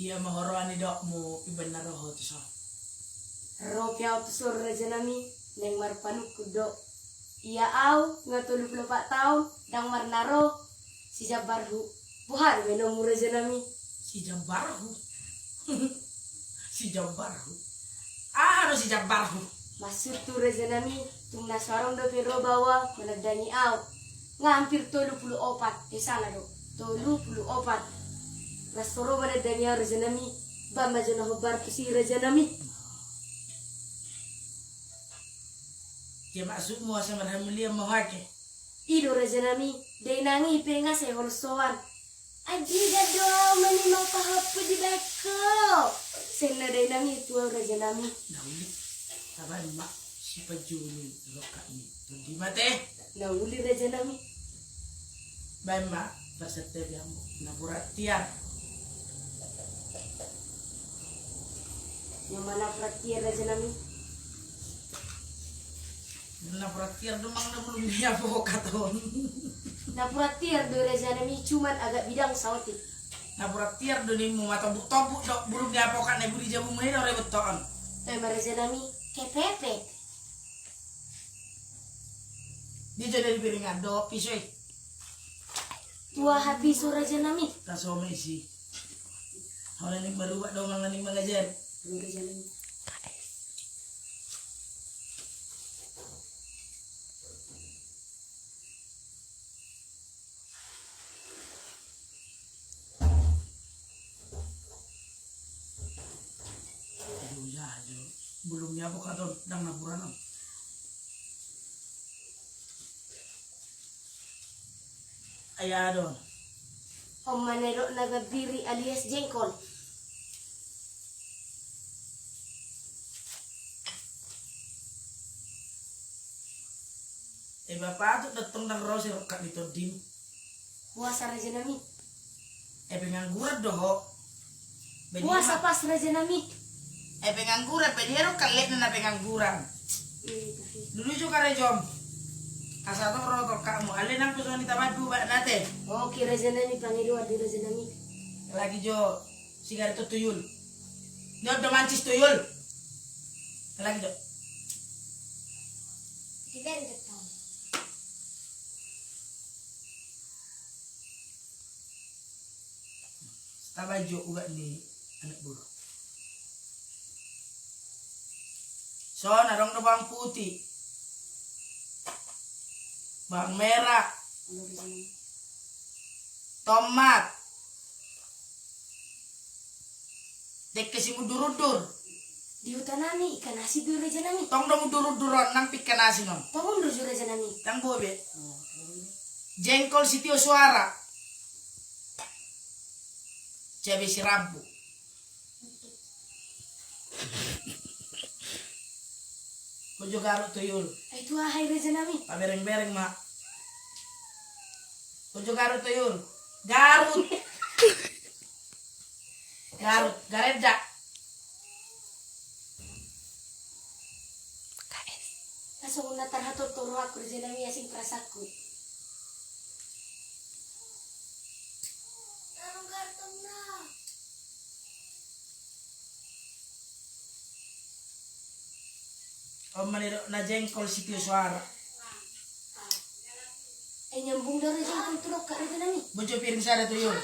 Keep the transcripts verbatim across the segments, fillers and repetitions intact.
Ia ma huroha ni dokmu, ibaen na ro ho tu son? Ro pe au tu son, raja nami, naeng marpanungkun do. Ia au nga tolu pulu opat taon ndang marnaro sijambarhu. Boha do baenonmu, raja nami? Sijambarhu? Sijambarhu? Aha do sijambarhu? Maksudhu, raja nami, tung na so adong dope ro baoa manandangi au. Nga hampir tolu pulu opat, eh, salah do, tolu pulu opat. Las so ro manandangi au, raja nami. Baen ma jo na hombar tusi, raja nami. Ia maksudmu asa marhamulian ma ho ate? I do, raja nami, dainang i pe nga sai holsoan. Andigan do au manima pahapu di bako. Sai na dainang i tu au, raja nami. Na uli, tabaen ma sipanjujung rongkap ni tondi ma ate. Na uli, raja nami. Baen ma parsantabianmu, napuran tiar. Ia ma napuran tiar, raja nami. Napuran tiar do manang na bulung ni apokat on? Napuran tiar do, raja nami, cuman agak bidang saotik. Napuran tiar do nimmu, matombuk-tombuk do bulung ni apokat na buri jabu muna i do rebet on. Toe ma, raja nami, kepepet. Dia jo dari piringan do piso i. Tu aha piso, raja nami? Taso ma isi. Ho na ning marubak do manang na ning mangajari. Raja nami. Aduh, ya, ya. Bulung ni apokat on ndang napuran on. Ai aha do on? On ma nidokna gambiri alias jengkol. Eh, bapa, tu datang ndang ro si rongkap ni tondim. Puasa, raja nami. Eh, pengangguran do ho. Puasa pas, raja nami. Eh, pengangguran, badia do kalekna na pengangguran. Lului jo karejom. Asa tong ro rongkapmu, alai nang pe songon i tabaen pe ubatna ate. Oke, raja nami, pangidoan di raja nami. Lagi jo sigaret tu tuyul. Ni on do mancis tuyul. Lagi jo. Sigaret tu tuyul. Tabaen jo ubat ni anak boru. Son, adong do bawang putih, bawang merah, tomat. Dengke simundur-undur. Di huta nami ikan asin do, raja nami. Tong do mundur-undur on, nang pe ikan asin on. Tong undur jo, raja nami. Ndang boi be. Jengkol sitio suara. Cabe sirambu. Ho jo garut tuyul. Ai tu aha i, raja nami? Pabereng-bereng ma. Ho jo garut tuyul. Garut. Garut, garendak. Langsung na tarhator tu rohangku, raja nami, asing perasaanku. On ma nidokna jengkol sitio suara. Eh, nyambung do, raja, jengkol tu rongkap, raja nami. Boan jo piring sada tuyul.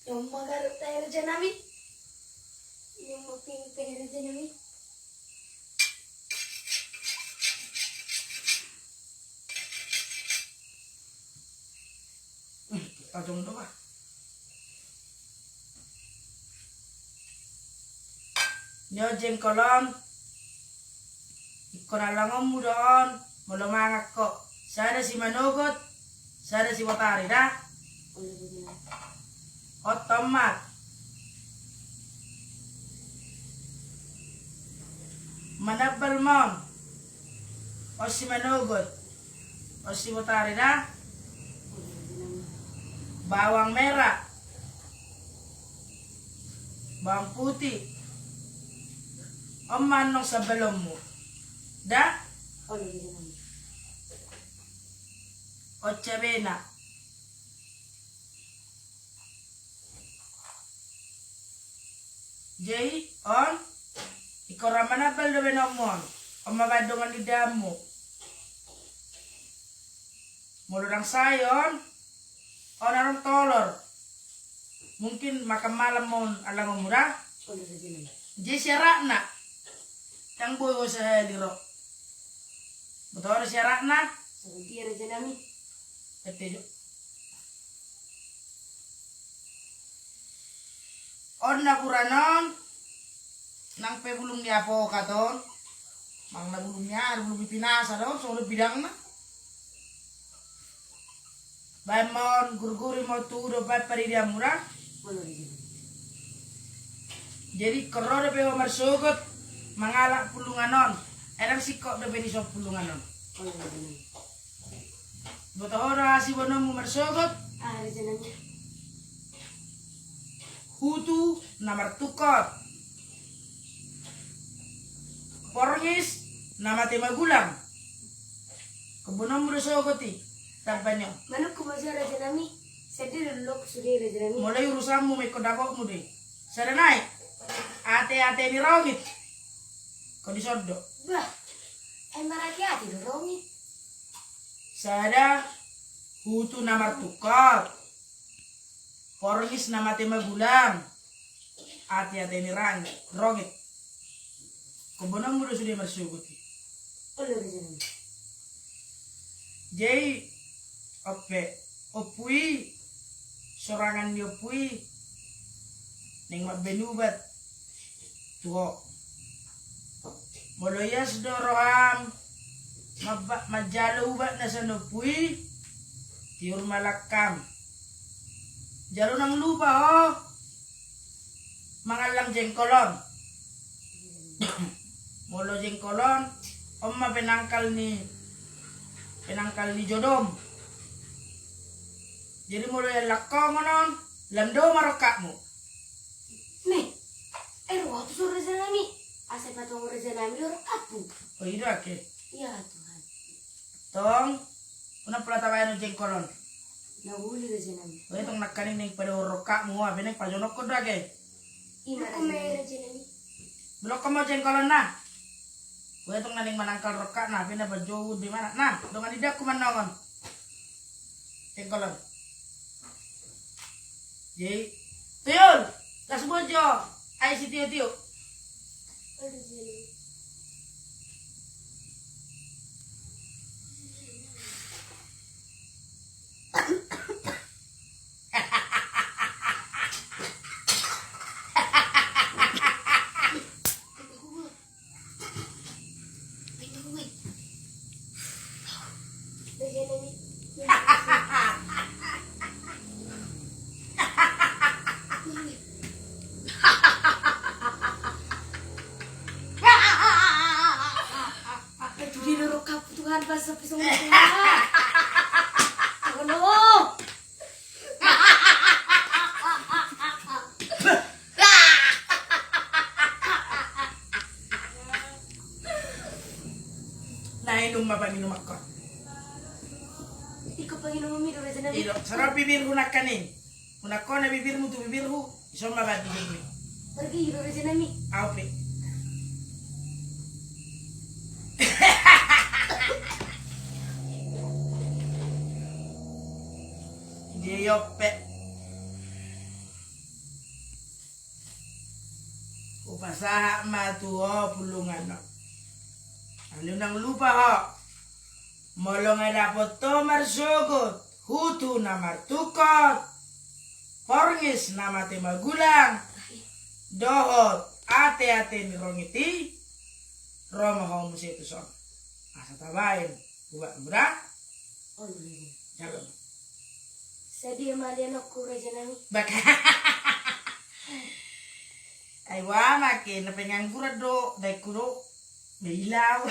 Ia ma garut tahe, raja nami. Ia ma piring tahe, raja nami. Hmm, tajom do bah. Nyo jengkol on. Ingkon allangonmu do on, molo mangan ho. Sada simanogot, sada sibotari da. On tomat. Manambal ma on. On simanogot. On sibotari da. Bawang merah. Bawang putih. On ma annon sambalonmu. Da? On cabena. Jadi on, ingkon ra manambal do baenonmu on. On ma baen dongan ni damu. Molo ndang sae on, on adong tolor. Mungkin makan malam on alangonmu da. Jadi syaratna. Ndang boi ho sahali ro. Boto ho do syaratna. Sabagian raja nami. Ete jo. On napuran on, nang pe bulung ni apokat on, mang na bulung ni aha, bulung ni pinasa do on, songon bidangna. Baen ma on, gurguri ma on tu udon, baen paridianmu da. Jadi ingkon ro dope ho marsogot mangalap pulungan on. Ai ndang singkop dope ni son pulungan on. Boto ho do aha siboanonmu marsogot? Hutu na martungkot. Porngis na mate magulang. Ingkon boanonmu do sogot i. Tamba ni on. Manukku ma jo raja nami. Sende do lok sude raja nami. Molo i urusanmu ma, ingkon dapotmu do i. Sada nai. Ate-ate ni rongit. Ingkon dison do. Bah. Ai marate-ate do rongit. Sada, hutu na martungkot. Porngis na mate magulang. Ate-ate ni rang-, rongit. Ingkon boanonmu do sude marsogot i. Jadi, on pe, ompu i, sorangan ni ompu i, naeng mambaen ubat tu ho. Molo ias do roham mamba-, manjalo ubat na sian ompu i, tiur ma langkam. Jala unang lupa ho mangallang jengkol on. Molo jengkol on, on ma penangkal ni, penangkal ni jodom. Jadi molo iallang ho on, lam do ma rongkapmu. Nih, eh, ruotu so raja nami. Asa patongon raja nami do rongkapmu. O, i do ake. Iya Tuhan. Tong, unang pola tabaen on jengkol on. Na uli raja nami. O, i tong nangkaning naeng padohot rongkapmu, hape naeng pajonokhon do ake. Ima raja nami. Blokhon ma on jengkol on na. O, i tong na naeng manangkal rongkapna, hape na pajou di mana. Na, dongan ni daku ma on. Jengkol on. Jadi, tuyul, las bojo, ai sitio-tio. Tuhan, pas sampai semua. Oh no. Na inum ma paminum angkon. Iko panginum mi do raja nami. Ido, saro bibirhu nangkaning. Unang hona bibirmu tu bibirhu, ison ma baen bibirmi. Pergi do raja nami. Au pe. Dia iope. Hupasahat ma tu ho pulungan on. Alai unang lupa ho. Molo nga dapot ho marsogot, hutu na martungkot, porngis na mate magulang, dohot ate-ate ni rongit i, ro ma ho muse tuson. Asa tabaen ubatmu da. Olo. Jalo. Sadia ma lianonku raja nami. Bak. Ai wa ma ke na pengangguran do, daengku do. Bailau.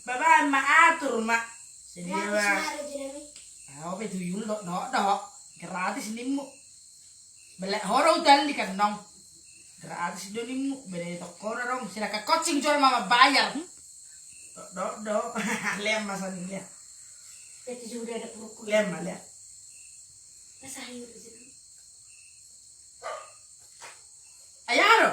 Babaen ma, atur ma. Sadia ma. Au pe tuyul do, do, do. Gratis nimmu. Belek ho do utan di kanong. Gratis do nimmu, beda di toko do dong. Sedangkan kocing jual mama bayar. Do, do. Lean ma sani, lean. Itu juga ada purukku. Lean ma, lean. Masa ayo di sini. Ayo, aro.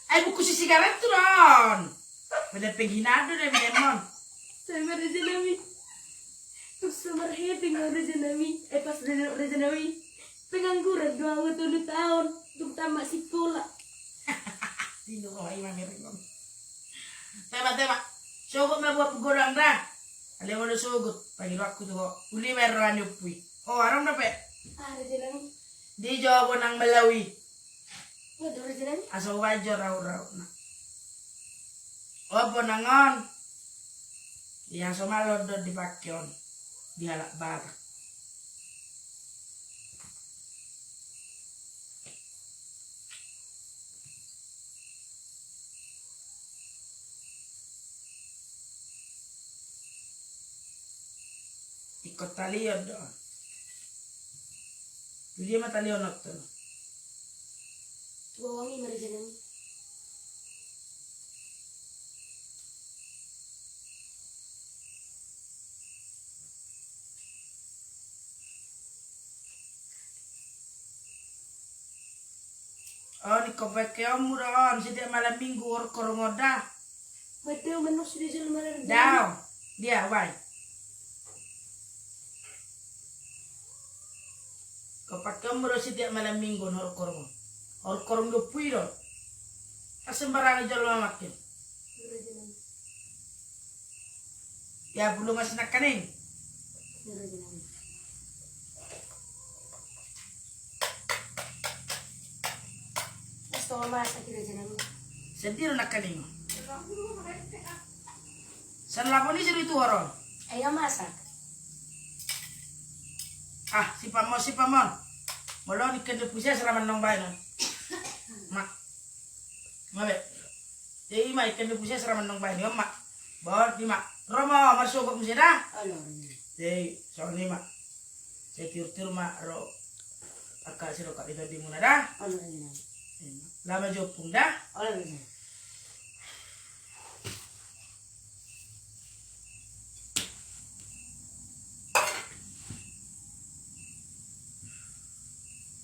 Ai buku si sigaret tu don. Pada penghinaan do, deh, memang. Sai ma, Raja nami. Tung so marhepeng au, Raja nami. Eh, pas, Raja, Raja nami. Pengangguran do au tolu taon. Tung tamat sikola. Tinu roha ima mereng on. Tema, tema. Sogot ma buat godang da. Ale molo sogot. Pangidoanku tu ho. Uli ma roha ni ompu i. Ho, adong dope. Ah, Raja nami. Di Jawa bonang Malawi. Waduh, Raja nami. Asa ubaen jo rau-rau na. O, bonang on. Ia so malo do dipake on. Di halak Batak. Ingkon talion do. Tu dia ma talion on tu? Tu bawang i ma, Raja nami. On, ingkon pakeonmu do on setiap malam minggu horong-horong on da. Mateo manus di jolo malam. Dao. Dia, wai. Ingkon pakeonmu do setiap malam minggu horong-horong on. Horong-horong ni ompu i do. Sembarangan jolo mamake. Ya, bulung asi nangkaning. Sendiri nangkaning. San lapon i seri tu horong. Ayo masak. Ah, si pamon, si pamon. Molo ni kende puses raman nong baen. Mak. Ngabe. Jadi, ima ikan di puses raman nong baen, ima. Bor, ima. Romo, marsogot muse da. Jadi, songon i ma. Sai tiur-tiur ma ro. Angka si rokap di tondimuna da. Lama jopung da.